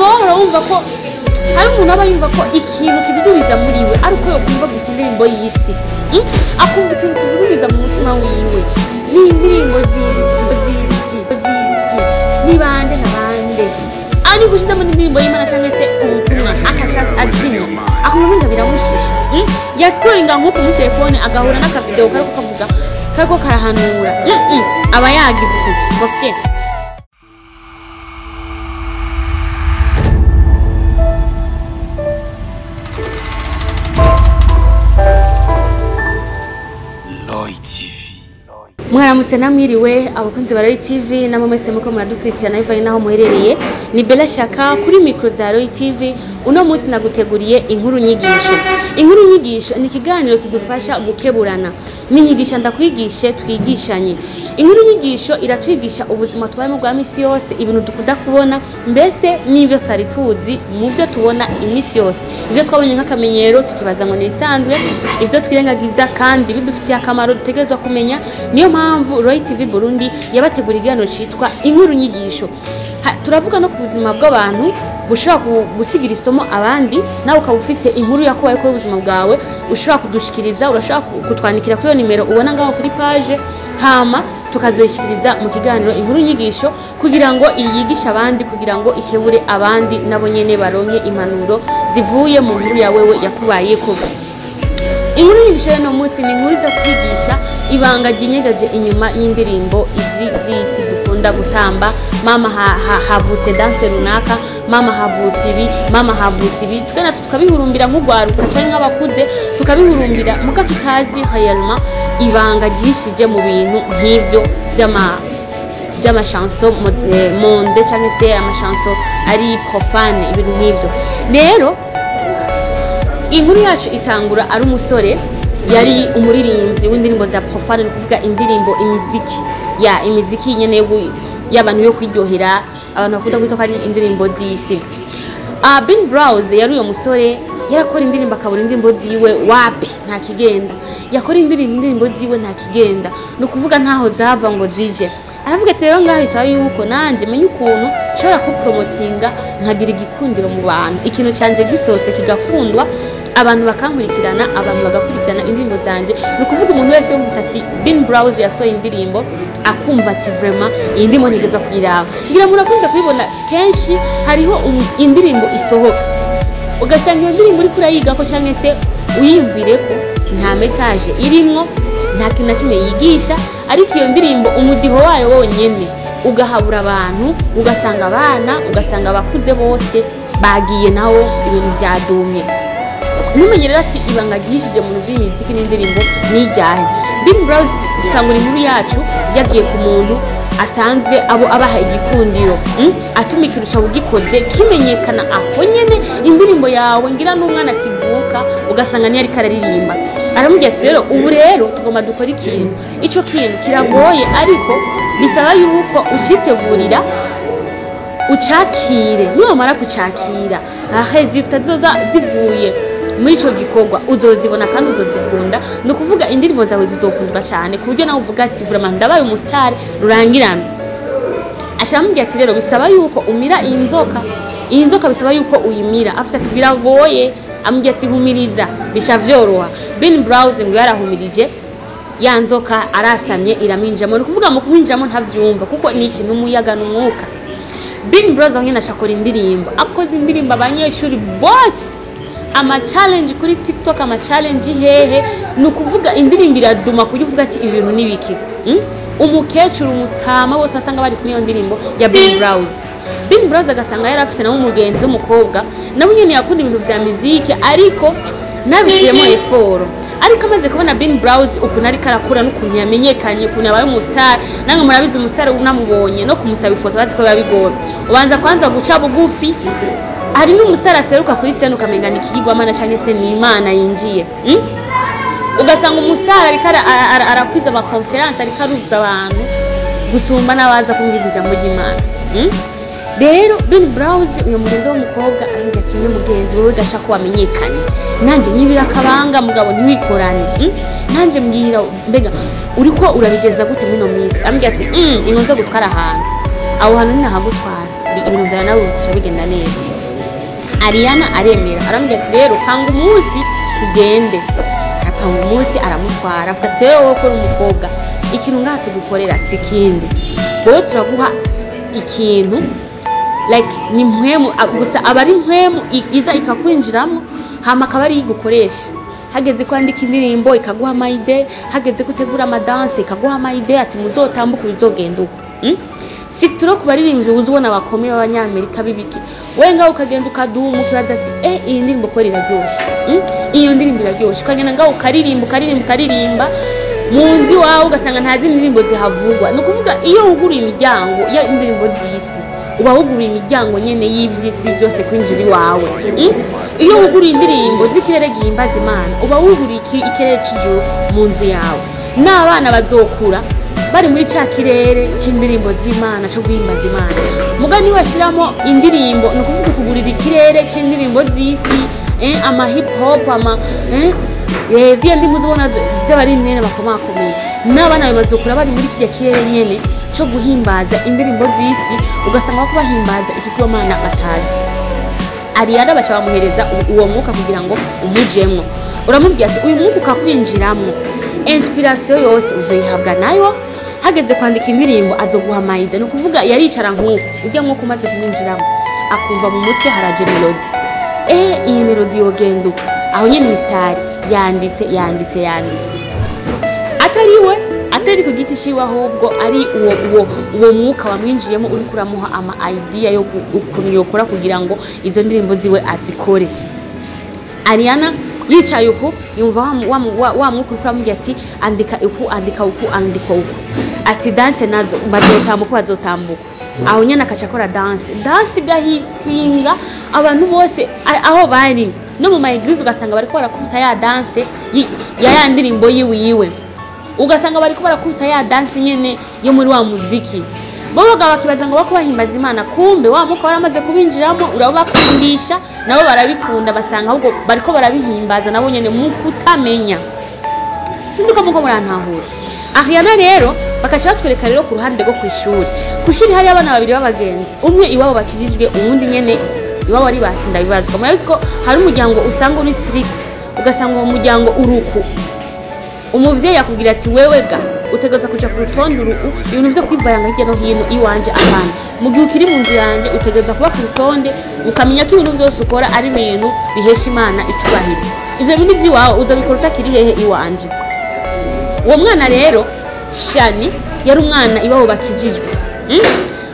Waba wahora wumva ko hari umuntu aba yumva ko ikintu kidudubiza muri we ari uko yokumva gusa indirimbo y'isi, akumva ikintu kidudubiza mu mutima wiwe ni indirimbo z'isi z'isi z'isi, ni bande na bande, ariko ushizemo n'indirimbo y'Imana cyangwa se ubutumwa akashaka azimya, akumva umenga biramushisha. Yasikoringa nk'uko muri telefone agahura n'akavideo kariko kavuga kariko karahanura, aba yagize uku bafite. Lloyd TV. Mwaramutse namwiriwe abakunzi ba Roy TV namwe mwese muko muradukurikirana bivanye naho muherereye. Ni Bella Shaka kuri micro za Roy TV. Uno munsi naguteguriye inkuru nyigisho. Inkuru nyigisho ni ikiganiro kidufasha gukeburana, ninyigisha ndakwigishe twigishanye. Inkuru nyigisho iratwigisha ubuzima tubayemo bwa misi yose, ibintu dukunda kubona mbese n'ivyo tutari tuzi mu byo tubona imisi yose, ivyo twabonye nk'akamenyero tukibaza ngo ni ibisanzwe, ivyo twirengagiza kandi bidufitiye akamaro dutegerezwa kumenya. Niyo mpamvu Roy TV Burundi yabategura ikiganiro citwa inkuru nyigisho. Turavuga no ku buzima bw'abantu bushobora gusigira isomo abandi, nawe ukaba ufise inkuru yakubaye kuri ubuzima bwawe ushobora kudushikiriza, urashobora kutwandikira kuri iyo nimero ubona ngaho kuri page, hama tukazoyishikiriza mu kiganiro inkuru nyigisho kugira ngo iyigishe abandi, kugira ngo ikebure abandi nabo nyene baronke impanuro zivuye mu nkuru ya wewe yakubayeko. Inkuru nyigisho y'uno munsi ni inkuru iza kwigisha ibanga ryinyegeje inyuma y'indirimbo izi z'isi dukunda gutamba. Mama havutse danse runaka, mama havutse ibi, mama havutse ibi, twe natwe tukabihurumbira nk'urwaruka canke nk'abakuze tukabihurumbira muga tutazi réellement ibanga ryishije mu bintu nk'ivyo vy'amashanso monde canke se amashanso ari profane, ibintu nk'ivyo. Rero inkuru yacu itangura ari umusore yari umuririmbyi w'indirimbo za profane, ni kuvuga indirimbo imiziki ya imiziki nyene y'abantu yo kwiryohera, abantu bakunda kwita ko ari indirimbo z'isi. Bin Browse yari uyo musore yarakora indirimbo akabona indirimbo ziwe wapi nta kigenda, yakora indirimbo ziwe nta kigenda, ni ukuvuga ntaho zava ngo zije. Aravuga ati rero ngaho isaba yuko nanje menye ukuntu nshobora kupromotinga nkagira igikundiro mu bantu, ikintu canje gisohotse kigakundwa, abantu bakankurikirana, abantu bagakurikirana indirimbo zanje. Ni ukuvuga umuntu wese yumvise ati Bin Browse yasohoye indirimbo akumva ati vraiment iyi ndimo ntigeza kuyiraba. Ngira murakunze kubibona kenshi hariho indirimbo isohoka ugasanga iyo ndirimbo uriko urayigako canke se uyiyumvireko nta message irimwo, nta kintu na kimwe yigisha, ariko iyo ndirimbo umudiho wayo wonyene ugahabura abantu, ugasanga abana, ugasanga abakuze bose bagiye nawo ibintu vyadumye. Numenye rero ati ibanga ryihishije mu bintu vy'imiziki n'indirimbo ni iryahe. Bin Browse dutangura inkuru yacu yagiye ku muntu asanzwe abo abaha igikundiro, atuma ikintu cawe ugikoze kimenyekana aho nyene indirimbo yawe, ngira n'umwana akivuka ugasanga niyo ariko araririmba. Aramubwira ati rero ubu rero tugomba dukora ikintu, ico kintu kiragoye ariko bisaba yuko ucitegurira ucakire, niwamara kucakira ahezi zitazoza zivuye muri ico gikorwa uzozibona kandi uzozikunda. Ni ukuvuga indirimbo zawe zizokundwa cyane ku buryo nawe uvuga ati vraiment ndabaye umustar rurangirana. Asharamubwira ati rero bisaba yuko umira iyi nzoka, iyi nzoka bisaba yuko uyimira. Avuga ati biragoye, amubwira ati humiriza bisha vyoroha. Bin Browse ngo yarahumirije ya nzoka arasamye iraminjamo. Ni ukuvuga mu kumwinjiramo ntavyumva kuko ni ikintu umuyaga n'umwuka. Bin Browse aho nyene ashakora indirimbo, akoze indirimbo abanyeshuri bose ama challenge kuri TikTok, ama challenge hehe, ni ukuvuga indirimbo iraduma kuburyo uvuga ati ibi bintu ni biki. Umukecuru umutama bose basanga bari kuri iyo ndirimbo ya Bin Browse. Bin Browse agasanga yari afise nawe umugenzi w'umukobwa, nawe nyene yakunda ibintu vya muziki ariko nabishiremo effort. Ariko amaze kubona Bin Browse ukuntu ariko arakura n'ukuntu yamenyekanye, ukuntu yabaye umustar, namwe murabizi umustar unamubonye no kumusaba ifoto bazi ko biba bigoye, ubanza kwanza guca bugufi. Hari n'umustar aseruka kuri scène ukamenga ni ikigirwamana canke se ni Imana yinjiye, Ugasanga umustar ariko arakwiza ama conference, ariko aruza abantu gusumba n'abaza kumviriza ijambo ry'Imana. Rero Bin Browse uyo mugenzi w'umukobwa aramubwira ati ni mugenzi wewe gashaka ko wamenyekanye, nanje nyibira akabanga mugabo ntiwikorane, Nanje mbwira mbega uriko urabigenza gute muri ino minsi? Aramubwira ati ingo nzo gutwara ahantu, aho hantu ni nahagutwara ibintu vyawe nawe bizoca bigenda neza. Ariana aremera, aramubwira ati rero panga umunsi tugende. Arapanga umunsi, aramutwara, avuga ati rero wowe kora umukobwa, ikintu ngaha tugukorera si ikindi, wowe turaguha ikintu like ni mpwemu, gusa aba ari mpwemu iza ikakwinjiramo, hama akaba ari igukoresha. Hageze ko yandika indirimbo ikaguha ama idées, hageze ko utegura ama danse ikaguha ama idées, ati muzotambuke bizogenda uko. Si turo ku baririmbyi uzi ubona bakomeye b'abanyamerika b'ibiki, we ngaho ukagenda ukaduma ukibaza ati iyi ndirimbo ko iraryoshe, Iyo ndirimbo iraryoshe, ukagenda ngaho ukaririmba, ukaririmba, ukaririmba mu nzu iwawe, ugasanga nta zindi ndirimbo zihavugwa. Ni ukuvuga iyo wuguruye imiryango y'indirimbo z'isi, uba wuguruye imiryango nyene y'ivy'isi byose kwinjira iwawe. Iyo wuguruye indirimbo z'ikirere gihimbaza Imana, uba wuguruye ikirere c'ijuru mu nzu yawe, n'abana bazokura bari muri ca kirere c'indirimbo z'Imana, co guhimbaza Imana. Mugani washiramo indirimbo, ni ukuvuga ukugurira ikirere c'indirimbo z'isi, ama hip hop, ama ziriya ndimi uzibona z'abarimyi nyene bakomakomeye, n'abana bazokura bari muri kirya kirere nyene co guhimbaza indirimbo z'isi, ugasanga bako bahimbaza ikigirwamana batazi. Ariana baca bamuhereza uwo mwuka kugira ngo umujemwo. Uramubwira ati uyu mwuka ukakwinjiramwo, inspiration yose uzoyihabwa nayo, hageze kwandika indirimbo azoguha ama idées. Ni ukuvuga yaricara nk'uko ujya mwuka umaze kumwinjiramo, akumva mu mutwe haraje melody, iyi melody yogenda uko, aho nyene imisitari yanditse, yanditse, yanditse, atari we, atari ku giti ciwe, ahubwo ari uwo mwuka wamwinjiyemo uriko uramuha ama idea yo ukuntu yokora kugira ngo izo ndirimbo ziwe azikore. Ariana yicaye uku, yumva wa mwuka uriko uramubwira ati andika uku, andika uku, andika uku, ati danse nazo bazotambuka, bazotambuka. Aho nyene akaca akora danse, danse igahitinga abantu bose aho bari, no mu ma église ugasanga bariko barakubita ya danse ya ndirimbo yiwiwe, ugasanga bariko barakubita ya danse nyene yo muri wa muziki. Bo bagabo bakibaza ngo bako bahimbaza Imana, kumbe wa mwuka waramaze kubinjiramo, urabakundisha, nabo barabikunda, basanga ahubwo bariko barabihimbaza nabo nyene mu kutamenya. Sinzi ko muko murantahura. Ariana rero bakaca batwereka rero ku ruhande rwo kw'ishuri. Kw'ishuri hari abana babiri b'abagenzi, umwe iwabo bakirijwe, uwundi nyene iwabo ari basinda bibazwa. Murabizi ko hari umuryango usanga uri strict, ugasanga uwo muryango uruku umuvyeyi akubwira ati wewe ga utegereza kuja ku rutonde uruku, ibintu vyo kwivanga hirya no hino iwanje abana, mu gihe ukiri mu nzu yanje utegereza kuba ku rutonde, ukamenya ko ibintu vyose ukora ari ibintu bihesha Imana icubahiro. Ivyo bintu vy'iwawe uzobikora utakiri hehe? Iwanje. Uwo mwana rero Shani yari umwana iwabo bakijijwe,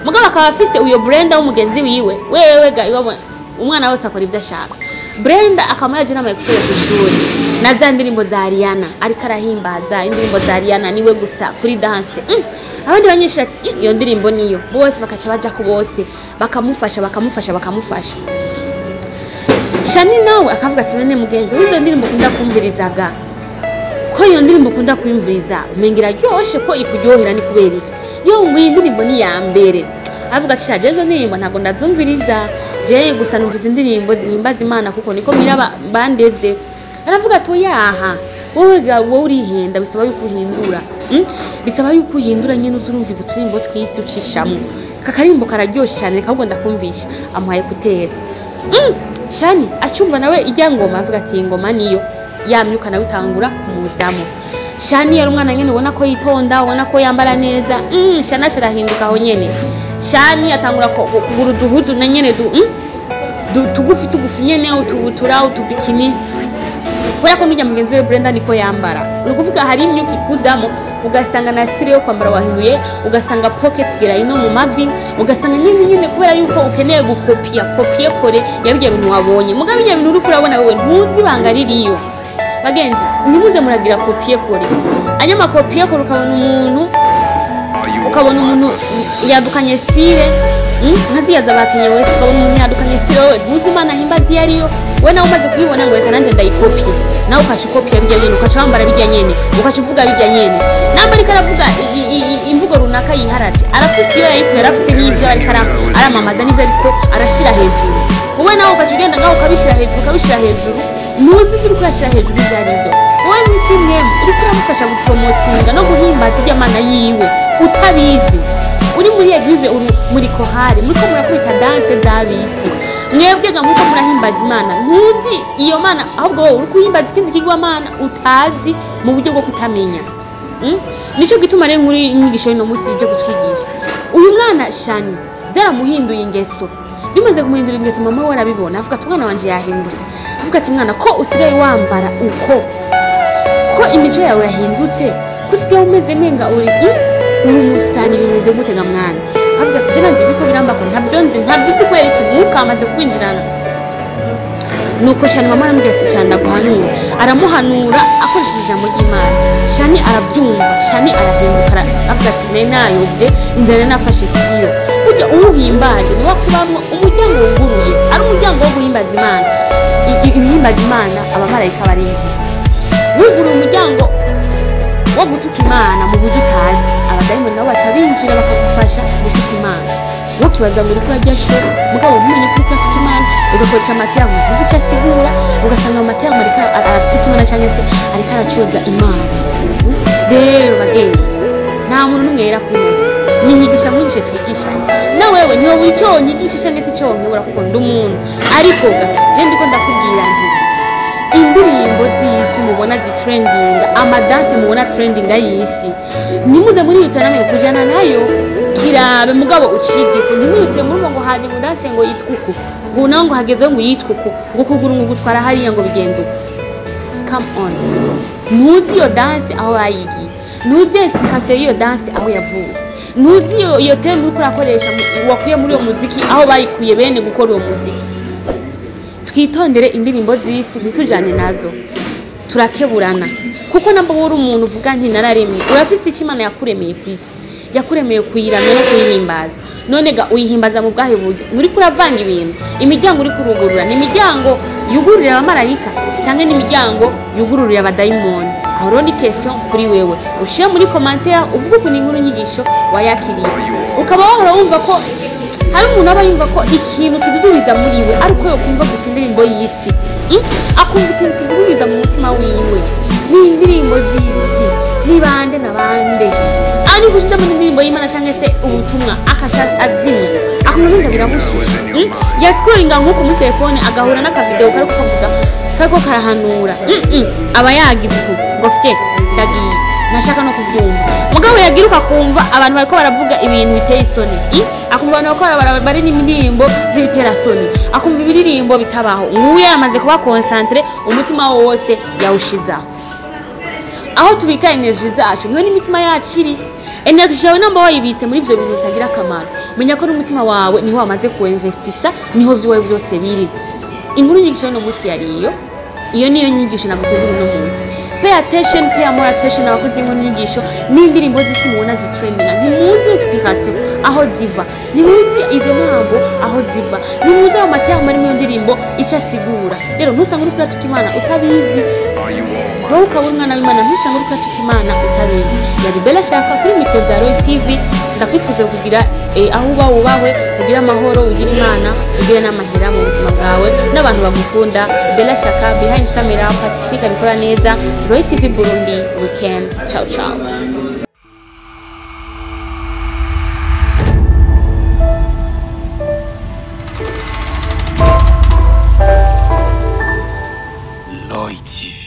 Mugabo akaba afise uyo Brenda w'umugenzi wiwe, wewe ga iwabo umwana wese akora ivyo ashaka. Brenda akaba yaje n'ama écouteurs kw'ishuri na za ndirimbo za Ariana, ariko arahimbaza indirimbo za Ariana, niwe gusa kuri danse. Abandi banyeshuri ati iyo ndirimbo niyo, bose bakaca baja ku bose bakamufasha, bakamufasha, bakamufasha. Shani nawe akavuga ati none mugenzi w'izo ndirimbo ukunda kumvirizaga, ko iyo ndirimbo ukunda kumviriza umenga iraryoshe, ko ikuryohera, ni kubera iki? Yo ngo iyi ndirimbo ni iya mbere. Avuga ati sha izo ndirimbo ntabwo ndazumviriza, jewe gusa numvise indirimbo zihimbaza Imana kuko niko mira bandeze. Aravuga ati oyaha, wowe ga wowe urihenda, bisaba yuko uhindura, Bisaba yuko uhindura nyene, uza urumviza uturimbo tw'isi ucishamwo. Aka karimbo kararyoshe cyane, reka ahubwo ndakumvisha. Amuhaye écouteurs. Shani acumva nawe ijya ngoma, avuga ati iyi ngoma niyo yamyuka, nawe itangura kumuzamo. Shani yari umwana nyene ubona ko yitonda, ubona ko yambara neza. Shani aca arahinduka aho nyene. Shani atangura kugura uduhuzu na nyene tugufi tugufi nyene, utubutura, utubikini, kubera ko n'ujya mugenzi we Brenda niko yambara. Ni ukuvuga hari imyuka ikuzamo, ugasanga na style yo kwambara wahinduye, ugasanga pocket igera ino mu mavi, ugasanga nyine nyine kubera yuko ukeneye gukopiya copier coller ya bijya bintu wabonye. Mugabo ibyo bintu uriko urabona wewe ntuzi ibanga ririyo. Bagenzi, ntimuze muragira copier coller anya ma copier coller, ukabona umuntu yadukanye style, nka ziriya za ba Kanye West, ukabona umuntu yadukanye style, wowe ntuzi Imana ahimbaza iyo ariyo. We nawe umaze kuyibona ngo reka nanjye ndayikopiye, nawe ukaca ukopiya bijya nyene, ukaca wambara bijya nyene, ukaca uvuga bijya nyene. Namba ariko aravuga imvugo runaka yiharaje, arafise iyo yayikuye, arafise n'ibyo ariko aramamaza n'ibyo ariko arashira hejuru. Wowe nawe ukaca ugenda ngaho ukabishira hejuru, ukabishira hejuru, ntuzi ibyo uriko urashira hejuru ibyo ari byo. Wowe mw'isi mwemwe uriko uramufasha gupromotinga no guhimbaza iby'Imana yiwe utabizi. Uri muri église, uri muri chorale, muriko murakubita danse z'abisi. Mwebwe ga muko murahimbaza Imana, ntuzi iyo Mana, ahubwo wowe uri kuhimbaza ikindi kigwamana utazi mu buryo bwo kutamenya. Nico gituma rero nkuri inyigisho y'uno munsi ije kutwigisha. Uyu mwana Shani byaramuhinduye ingeso. Bimaze kumuhindura ingeso mama we arabibona, avuga ati umwana wanje yahindutse. Avuga ati mwana ko usigaye wambara uko, ko imico yawe yahindutse, ko usigaye umeze menga uri umusani, bimeze gute ga mwana? Avuga ati je nanje biko birambako ntabyo nzi, ntabyo nzi kwereka umwuka amaze kwinjirana. Nuko Shani mama aramubwira ati Shani ndaguhanura. Aramuhanura akoresheje ijambo ry'Imana. Shani aravyumva, Shani arahinduka, avuga ati ne nayobye, inzara nafashe siyo. Burya uwuhimbaje niwe akubamwo umuryango wuguruye, ari umuryango wo guhimbaza Imana. Ibihimbaza Imana abamarayika barinjira. Wuguruye umuryango wo gutuka Imana mu buryo utazi, abadayimoni nabo baca binjira bakagufasha gutuka Imana. Wokibaza ngo uriko urarya shoro, mugabo ntumenye ko uriko uratuka Imana, ugakoresha amaterme ntuzi ico asigura, ugasanga amaterme ariko aratuka Imana canke se ariko aracuza Imana. Rero bagenzi, nta muntu n'umwe yera kuri ino si. Ninyigisha mwigishe twigishanye. Na wewe niwe wico wonyigisha canke se ico wonkebura kuko ndi umuntu. Ariko ga je ndiko ndakubwira nti indirimbo z'isi mubona zitrendinga, amadanse mubona trendinga y'isi, nimuze muri iyo namwe kujana nayo kirabe mugabo ucige ko ntimwihutire muri ngo haje ngo danse ngo yitwuku, ngo naho ngo hageze ngo yitwuku, ngo kuguru ngo gutwara hariya ngo bigenze uko. Come on, ntuzi iyo danse aho bayigiye, ntuzi inspiration y'iyo danse aho yavuye, ntuzi iyo terme uriko urakoresha wakuye muri uwo muziki aho bayikuye bene gukora uwo muziki. Twitondere indirimbo z'isi ntitujane nazo, turakeburana. Kuko nabwo uri umuntu uvuga nti nararemye, urafise icyo Imana yakuremeye ku isi, yakuremeye kuyiramya no kuyihimbaza. None ga uyihimbaza mu bwahe buryo? Nturiko uravanga ibintu. Imiryango uri kurugurura ni imiryango yugururira abamarayika canke ni imiryango yugururira abadayimoni? Aho rero ni question kuri wewe, ushire muri commentaire uvuge ukuntu inkuru nyigisho wayakiriye. Ukaba wahora wumva ko hari umuntu aba yumva ko ikintu kidudubiza muri we ari uko yokumva gusa indirimbo y'isi. Akumva ikintu kidudubiza mu mutima wiwe ni indirimbo z'isi, ni bande na bande. Ari gushizamo indirimbo y'Imana canke se ubutumwa akasha azimya, akumva ibintu biramushisha. Yascrollinga nk'uko muri telefone agahura n'akavideo kariko kavuga kariko karahanura, aba yagize uku ngo fye ndagiye ntashaka no kuvyumva. Mugabo yagiruka kumva abantu bariko baravuga ibintu biteye isoni, akumva abantu bariko bari n'indirimbo z'ibitera soni, akumva ibiririmbo bitabaho. Nguyu yamaze kuba concentre, umutima wose yawushizaho. Aho tubika energy zacu niho n'imitima yacu iri. Energy yawe namba wayibitse muri ivyo bintu bitagira akamaro, menya ko n'umutima wawe niho wamaze kuinvestisa, niho vyiwe vyose biri. Inkuru nyigisho y'uno munsi yari iyo, iyo niyo nyigisho nagutegura uno munsi. Pay attention, pay more attention abakozi b'inkuru nyigisho n'indirimbo z'isi mubona zitrendinga. Ntimuzi inspiration aho ziva, ntimuzi izo ntambo aho ziva, ntimuzi ayo materme ari muri iyo ndirimbo ico asigura. Rero ntusange uriko uratuka Imana utabizi. Wowe ukaba umwana w'Imana ntusange uriko uratuka Imana utabizi. Yari Bella Shaka kuri mikoro za Roy TV. Ndakwifuza kugira aho uba wubahwe, ugire amahoro, ugire Imana, ugire n'amahera mu buzima bwawe n'abantu bagukunda. Bella Shaka behind camera, Pacifique abikora neza. Roy TV Burundi weekend. Ciao ciao. Roy TV.